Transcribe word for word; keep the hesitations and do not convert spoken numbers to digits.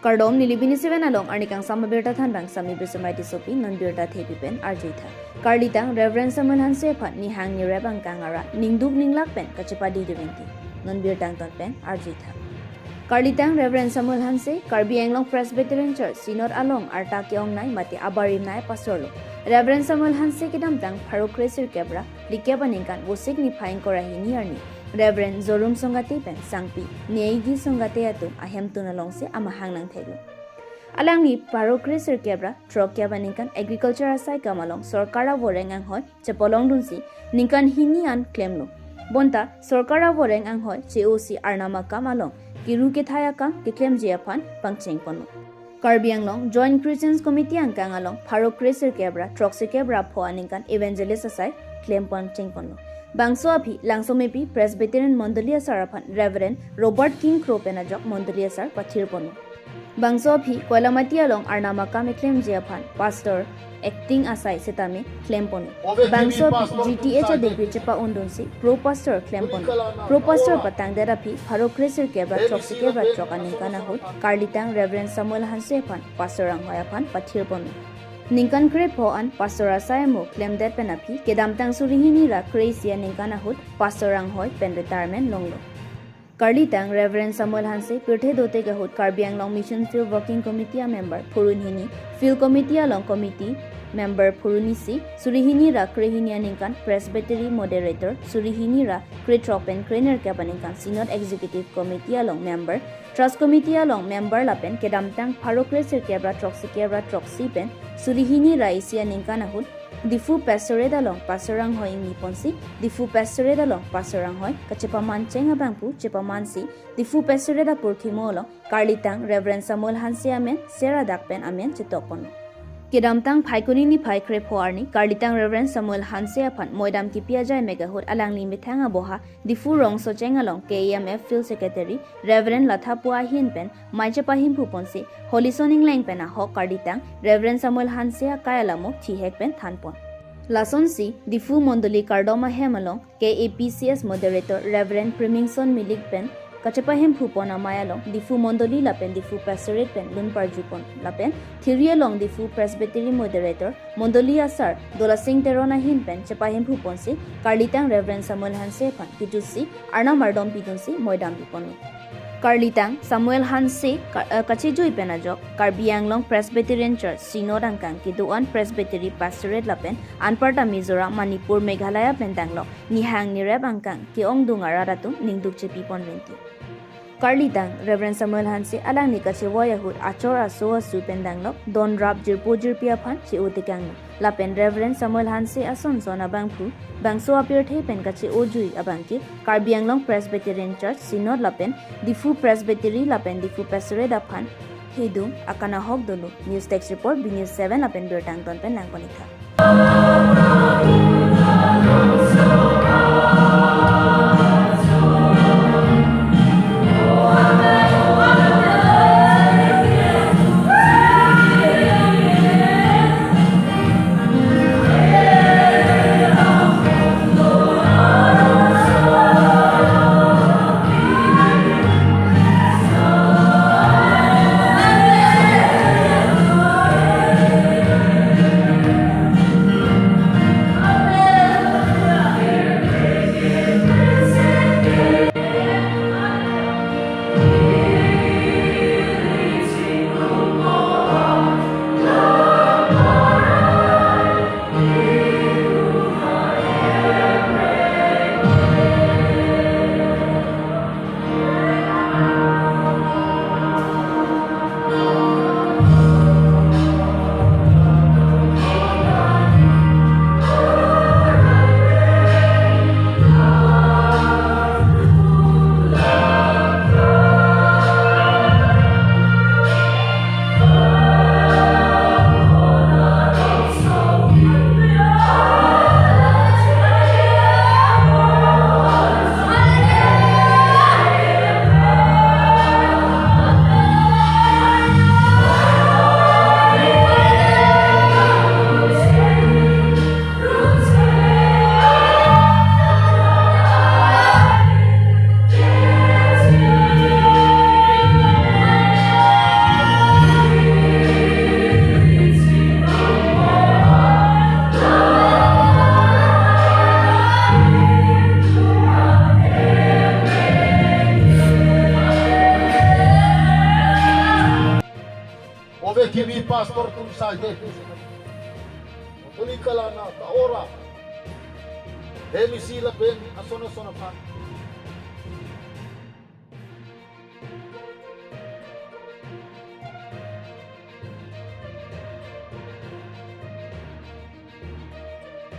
Kardom, neli B N News seven along arni kangsam abirta thanbang Sami Bisomai Tissopi, non birta thepi pen arjuitha. Karlitang Reverend Samuel Hanse aphan nihang nirep angkang ara ningduk ninglak pen kachepadi duvingti, non birta angton pen arjuitha. Karlitang Reverend Samuel Hanse, Karbi Anglong Presbyterian Church Synod along arta ke-ongnei mate abarimnei pastor lo. Reverend Samuel Hanse kedamtang pharo kre sirkep ra phlikep aningkan Vosik niphai ingkoi ra hini arni Reverend Jorum Songgate pen sangpi Neiji Songgate atum ahemtun alongsi amahang nangtheklo. Alangli pharo kre sirkep ra throkkep aningkan agriculture asai kam along sorkar avoreng anghoi chepolongdunsi ningkan hini an klemlo. Bonta sorkar avoreng anghoi che-osi Arnam akam along kiru kethai akam keklemji aphan pangchengponlo. Karbi Anglong Joint Christians Committee angkang along pharo kre sirkep ra throksirkep ra pho aningkan evangelist asai klem pangchengponlo. Bangso aphi Langsomepi Presbyterian Mondoli asar aphan Reverend Robert King Kro pen ajok Mondoli asar pathirponlo. Bangso aphi Koilamati along Arnam akam keklemji aphan pastor acting asai setame klemponlo. Bangso aphi G T H a degree chepa-undunsi pro pastor klemponlo. Pro pastor patangdet aphi pharo kre sirkep ra throksirkep ra throk aningkan ahut Karlitang Reverend Samuel Hanse aphan pastor anghoi aphan pathirponlo. Ningkan krepho an pastor asai amo klemdet pen aphi kedamtang suri hini ra kre isi aningkan ahut pastor anghoi pen retirement longlo. Karlitang Reverend Samuel Hanse pirthe dotek ahut Karbi Anglong Mission Field Working Committee a member phurun hini, Field Committee along committee member phurun isi, suri hini ra kre hini aningkan Presbytery Moderator, suri hini ra kre throk pen kre nerkep aningkan Synod Executive Committee along member, Trust Committee along member lapen kedamtang pharo kre sirkep ra throksirkep ra throksi pen suri hini ra isi aningkan ahut Diphu Pastorate along pastor anghoi ingniponsi, Diphu Pastorate along pastor anghoi kachepamancheng abangphu chepamansi, Diphu Pastorate apurthimo along Karlitang Reverend Samuel Hanse amen ser adak pen amen chetokponlo. Kedamtang Phaikuni niphai krepho arni Karlitang Reverend Samuel Hanse aphan moidam kipi ajai mek ahut alangli methang aboha Diphu rongsocheng along K A M F Field Secretary Reverend Lathapu ahin pen mei chepahimphupon si, Holison Ingleng pen ahok Karlitang Reverend Samuel Hanse akai alamo thihek pen thanpon. Lasonsi Diphu Mondoli kardom ahem along K A P C S Moderator Reverend Primingson Milik pen kachepahimphupon amei along Diphu Mondoli lapen Diphu Pastorate pen lun parjupon lapen thiri along Diphu Presbytery Moderator Mondoli asar Dolasing Teron ahin pen chepahimphupon si Karlitang Reverend Samuel Hanse aphan kejutsi Arnam ardom pidunsi moidam piponlo. Karlitang Samuel Hanse ka-, eh, kachejui pen ajok Karbi Anglong Presbyterian Church Synod angkang kedo-an Presbytery Pastorate lapen anparta Mizoram, Manipur, Meghalaya pen danglok nihang nirep angkang ke-ongdung arat atum ningduk chepipon rinti. Karlitang Reverend Samuel Hanse alangli kachevoi ahut achor aso asu pen danglok don rap jirpo jirpi aphan che-o tekanglo. Lapen Reverend Samuel Hanse asonson abangphu bangso apirthe pen kache-ojui abangke Karbi Anglong Presbyterian Church Synod lapen Diphu Presbytery lapen Diphu Pastorate aphan hedung akanahok dolo. News Desk Report, B News seven lapen birta angton pen nangpon-iktha. Pe kimi pastor atum sai te. Tuli kalana ta ora. Hem isi lapen ason ason aphan